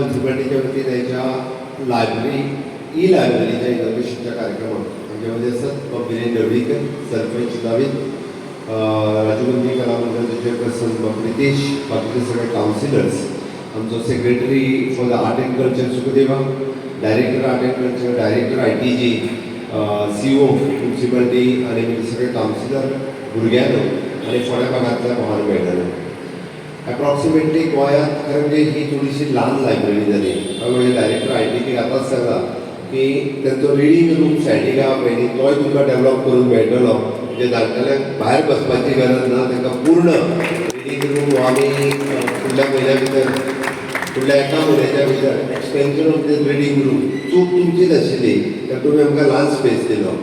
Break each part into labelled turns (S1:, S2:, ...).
S1: म्युन्सिपालिटीच्या वतीन आयच्या library, E लायब्ररीच्या इनॉग्रेशनच्या कार्यक्रमाक आमच्या मदीं आसात विरेन ढवळीकर, सरपंच दावीद, राजीव गांधी कला मंडळाचे चेअरपर्सन प्रितेश, बाकीचे सगळे कावन्सिलर्स, आमचो secretary for the art and culture Sukhdeva, director art and culture, director ITG, CO municipality आनी मागीर सगळे कावन्सिलर, भुरग्यांनो आनी फोंड्या भागांतल्या भावान भयणांनो. एप्रॉक्सिमेटली गोंयांत खरें म्हणजे ही थोडीशी ल्हान लायब्ररी जाली. हांवें म्हणजे डायरेक्टर आयटीजीक आतांच सांगलां की तेंचो रिडींग रूम सायडीक आहा पळय न्ही, तोय तुमकां डेवलप करून मेळटलो. म्हणजे जाणटेल्यांक भायर बसपाची गरज ना, तांकां पूर्ण रिडींग रूम हो आमी फुडल्या म्हयन्या भितर, फुडल्या एका म्हयन्याच्या भितर extension of this reading room. चूक तुमचीच आशिल्ली तर तुमी आमकां ल्हान स्पेस दिलो.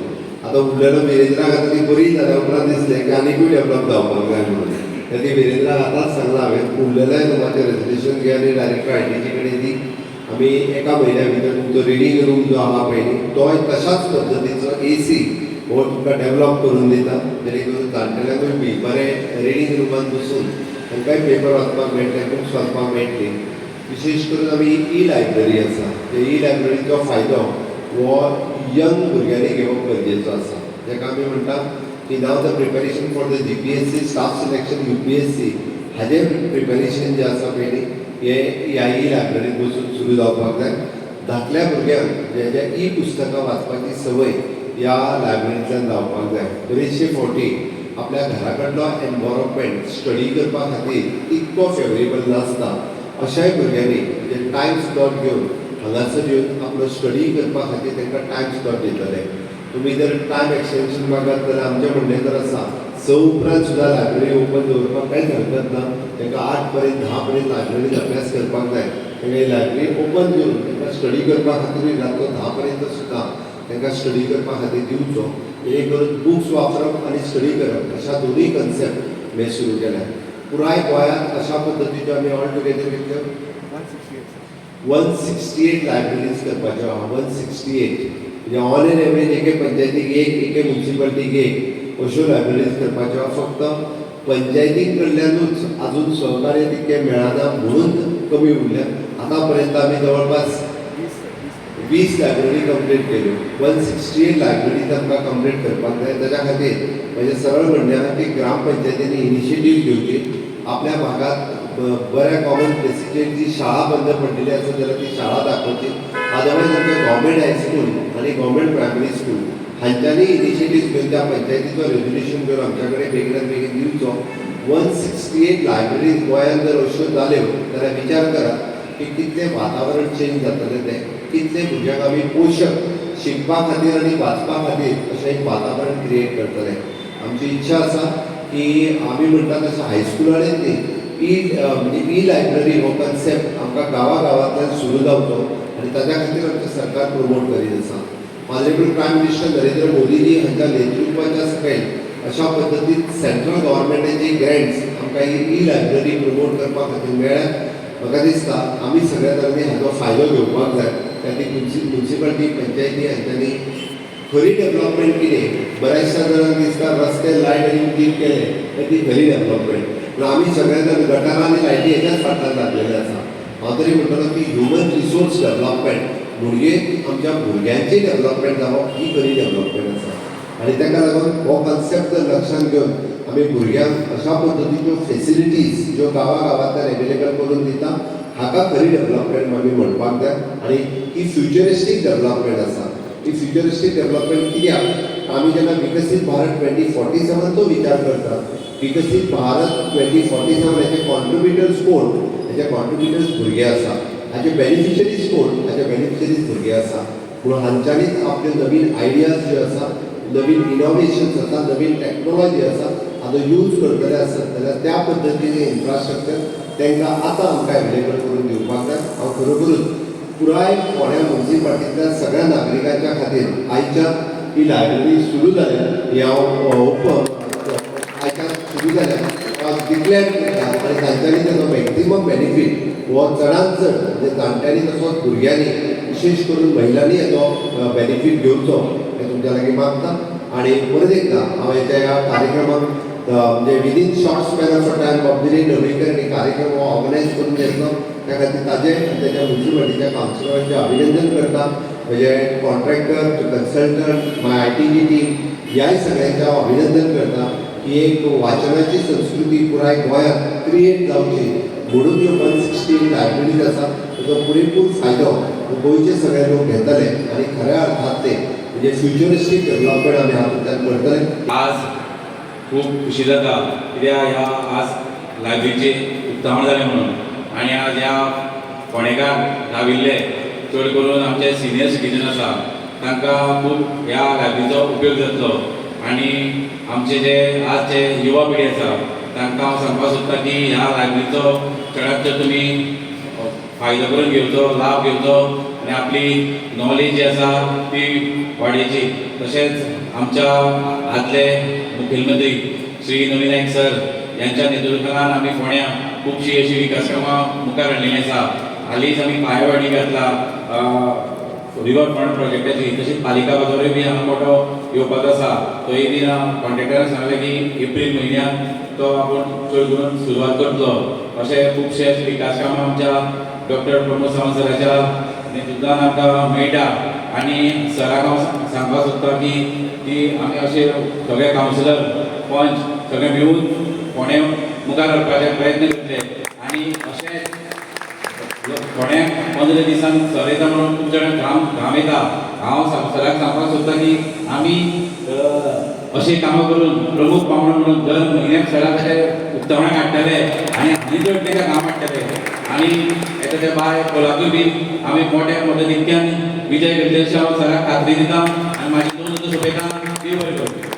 S1: आतां उरलेलो विरेंद्राक आतां ती बरी जाल्या उपरांत दिसलें की आनिकूय डेवलप जावपाक जाय म्हणून. तर ती विरेंद्राक आतांच सांगलां हांवें, उरलेलें रुमाचें रेजोल्युशन घे आनी डायरेक्टर आयटीजी कडेन दी. आमी एका म्हयन्या भितर तुमचो रिडींग रूम जो आहा पळय न्ही, तोय तशाच पद्दतीचो एसी हो तुमकां डेवलप करून दिता, जेणे करून जाणटेल्यांकूय बी बरें रिडींग रुमान बसून तांकांय पेपर वाचपाक मेळटले, बुक्स वाचपाक मेळटली. विशेश करून आमी ई लायब्ररी आसा, त्या ई लायब्ररीचो फायदो हो यंग भुरग्यांनी घेवप गरजेचो आसा, जाका आमी म्हणटा की now the preparation for the GPSC, staff selection, UPSC हाजें प्रिपेरेशन जें आसा पळय न्ही, हें ह्या ई लायब्ररीत बसून सुरू जावपाक जाय. धाकल्या भुरग्यांक जे जे ई पुस्तकां वाचपाची संवय ह्या लायब्ररींतल्यान जावपाक जाय. बरेचशे फावटी आपल्या घरा कडलो एनवायरमेंट स्टडी करपा खातीर तितको फेवरेबल नासता. अशाय भुरग्यांनी म्हणजे टायम स्लॉट घेवन हांगासर येवन आपलो स्टडी करपा खातीर तांकां टायम स्लॉट दितले. तुमी जर टायम एक्सटेन्शन मागत जाल्यार आमचें म्हणणें जर आसा, 6 उपरांत सुद्दां लायब्ररी ओपन दवरपाक कांयच हरकत ना. तांकां 8 पर्यंत, 10 पर्यंत लायब्ररीत अभ्यास करपाक जाय. तांकां लायब्ररी ओपन करून तांकां स्टडी करपा खातीर रातचो 10 पर्यंत सुद्दां तांकां स्टडी करपा खातीर दिवचो, जेणे करून बुक्स वापरप आनी स्टडी करप अशा दोनूय कन्सेप्ट हे सुरू केल्या. पुराय गोंयांत अशा पद्दतीच्यो आमी ऑल टुगेदर कितल्यो? 168 लायब्ररीज करपाच्यो आहा. 168 म्हणजे ऑन एन एवरेज एके पंचायतीक एक, एके म्युन्सिपालिटीक एक अश्यो लायब्ररीज करपाच्यो आहा. फक्त पंचायती कडल्यानूच अजून सहकार्य तितकें मेळना म्हणून कमी उरल्या. आतां पर्यंत आमी जवळपास 20 लायब्ररी कंप्लीट केल्यो. 168 लायब्ररीज आमकां कंप्लीट करपाक जाय. ताच्या खातीर म्हजें सरळ म्हणणें आहा की ग्रामपंचायतींनी इनिशिएटीव घेवची. आपल्या भागात बऱ्या कॉमन प्लेसीचेर जी शाळा बंद पडलेली आसा जाल्यार ती शाळा दाखोवची. अदरवायज आमचे गव्हर्मेंट हायस्कूल आनी गव्हर्मेंट प्रायमरी स्कूल हांच्यांनी इनिशिएटीव घेवन त्या पंचायतीचो रेजोल्युशन घेवन आमच्या कडेन बेगिनात बेगीन दिवचो. 168 लायब्ररीज गोंयांत जर अश्यो जाल्यो जाल्यार विचार करा की कितलें वातावरण चेंज जातलें तें, कितले भुरग्यांक आमी पोशक शिकपा खातीर आनी वाचपा खातीर अशें एक वातावरण क्रिएट करतले. आमची इच्छा आसा की आमी म्हणटा तशें हायस्कुलांनी न्ही, ई म्हणजे ई लायब्ररी हो कन्सेप्ट आमकां गांवा गांवांतल्यान सुरू जावचो आनी ताच्या खातीर आमचें सरकार प्रमोट करीत आसा. ऑनरेबल प्रायम मिनिस्टर नरेंद्र मोदीजी हांच्या नेतृत्वाच्या सकयल अशा पद्दतीन सेंट्रल गव्हर्मेंटाची ग्रँट्स आमकां ही ई लायब्ररी प्रमोट करपा खातीर मेळ्ळ्या. म्हाका दिसता आमी सगळ्या जाणांनी हाचो फायदो घेवपाक जाय. त्या खातीर म्युन्सिपालिटी, पंचायती हांच्यांनी खरी डेव्हलपमेंट कितें, बऱ्याचशा जाणांक दिसता रस्ते, लायट आनी उदीक केलें तर ती खरी डेव्हलपमेंट. पूण आमी सगळे जाण गटारां आनी लायटी हेच्याच फाटल्यान लागलेले आसा. हांव तरी म्हणटलो की ह्युमन रिसोर्स डेव्हलपमेंट म्हणजे आमच्या भुरग्यांची डेव्हलपमेंट जावप ही खरी डेव्हलपमेंट आसा. आनी ताका लागून हो कन्सेप्ट जर लक्षांत घेवन आमी भुरग्यांक अशा पद्दतीच्यो फेसिलिटीज ज्यो गांवा गांवांतल्यान एवेलेबल करून दिता, हाका खरी डेव्हलपमेंट आमी म्हणपाक जाय. आनी ही फ्युचरिस्टीक डेव्हलपमेंट आसा. ही फ्युचरिस्टीक डेव्हलपमेंट कित्याक, आमी जेन्ना विकसीत भारत 2047चो विचार करता, विकसीत भारत 2047 हेचे कॉन्ट्रिब्युटर्स कोण? हेचे कॉन्ट्रिब्युटर्स भुरगे आसा. हाचे बेनिफिशरीज कोण? हाचे बेनिफिशरीज भुरगे आसा. म्हणून हांच्यांनीच आपल्यो नवीन आयडियाज ज्यो आसा, नवीन इनोवेशन्स आसा, नवीन टॅक्नोलॉजी आसा, हाचो यूज करतले आसत जाल्यार त्या पद्दतीने इन्फ्रास्ट्रक्चर तांकां आतां आमकां एवेलेबल करून दिवपाक जाय. हांव खरोखरूच पुराय फोंड्या म्युन्सिपालिटींतल्या सगळ्या नागरिकांच्या खातीर आयच्या ही लायब्ररी सुरू जाल्या ही हांव ओपन आयच्यान सुरू जाल्या हांव डिक्लेअर करता. आनी तांच्यांनी ताचो मॅक्झिमम बेनिफीट हो चडांत चड म्हणजे जाणट्यांनी तसोच भुरग्यांनी, विशेश करून महिलांनी हाचो बेनिफीट घेवचो हें तुमच्या लागीं मागता. आनी परत एकदां हांव हेच्या ह्या कार्यक्रमाक म्हणजे within short span of a time Bob Dinesh Dhavalikar हांणी कार्यक्रम हो ऑर्गनायज करून घेतलो. त्या खातीर ताजें आनी ताच्या म्युन्सिपालिटीच्या कावन्सिलरांचें अभिनंदन करता. म्हजे contractor, consultant, my ITG team, ह्याय सगळ्यांचें हांव अभिनंदन करता की एक वाचनाची संस्कृती पुराय गोंयांत क्रिएट जावची म्हणून ह्यो 168 लायब्ररीज आसा. ताचो पुरेपूर फायदो गोंयचे सगळे लोक घेतले आनी खऱ्या अर्थांतले म्हणजे फ्युचरिस्टीक डेव्हलपमेंट आमी हातूंतल्यान करतले.
S2: आज खूब खुशी जाता, कित्याक ह्या आज लायब्ररीचें उक्तावण जालें म्हणून. आनी आज ह्या फोंडेकार राविल्ले, चड करून आमचे सिनियर सिटीजन आसा, तांकां खूब ह्या लायब्ररीचो उपयोग जातलो. आनी आमचे जे आज जे युवा पिढी आसा, तांकां हांव सांगपाक सोदता की ह्या लायब्ररीचो चडांत चड तुमी फायदो करून घेवचो, लाभ घेवचो आनी आपली नॉलेज जी आसा ती वाडयची. तशेंच आमच्या आदले मुखेलमंत्री श्री नवीन नायक सर यांच्या नेतृत्वान आमी फोंड्या खुबशीं अशीं विकास कामां मुखार हाडलेलीं आसा. हालींच आमी पांयवाडी घातला रिवर फ्रंट प्रोजेक्टाची. तशीच पालिका बाजारूय बी हांगा मोठो येवपाचो आसा. तोय बी कॉन्ट्रॅक्टरान सांगलें की एप्रील म्हयन्याक तो आपूण चड करून सुरवात करतलो. अशे खुबशे अशे विकास कामां आमच्या डॉक्टर प्रमोद सावंत सराच्या नेतृत्वान आमकां मेळटा. आनी सराक हांव सांगपाक सोदता की ती आमी अशे सगळे कावन्सिलर, पंच सगळे मेळून फोंडें मुखार व्हरपाचे प्रयत्न करतले. आनी अशेंच फोंड्याक 15 दिसान सर येता म्हणून खूब जाणांक घाम घाम येता. हांव सराक सांगपाक सोदता की आमी अशीं कामां करून प्रमुख पावणो म्हणून दर म्हयन्याक सराक अशे उक्तावणाक हाडटले आनी आनी चड ताका घाम हाडटले. आनी येता ते बाय कोलाकूय बीन आमी मोठ्या मताधिक्यान विजय करतले अशें हांव सराक खात्री दिता आनी म्हाजी दोन सुद्दां सोंपयता. देव बरें करूं.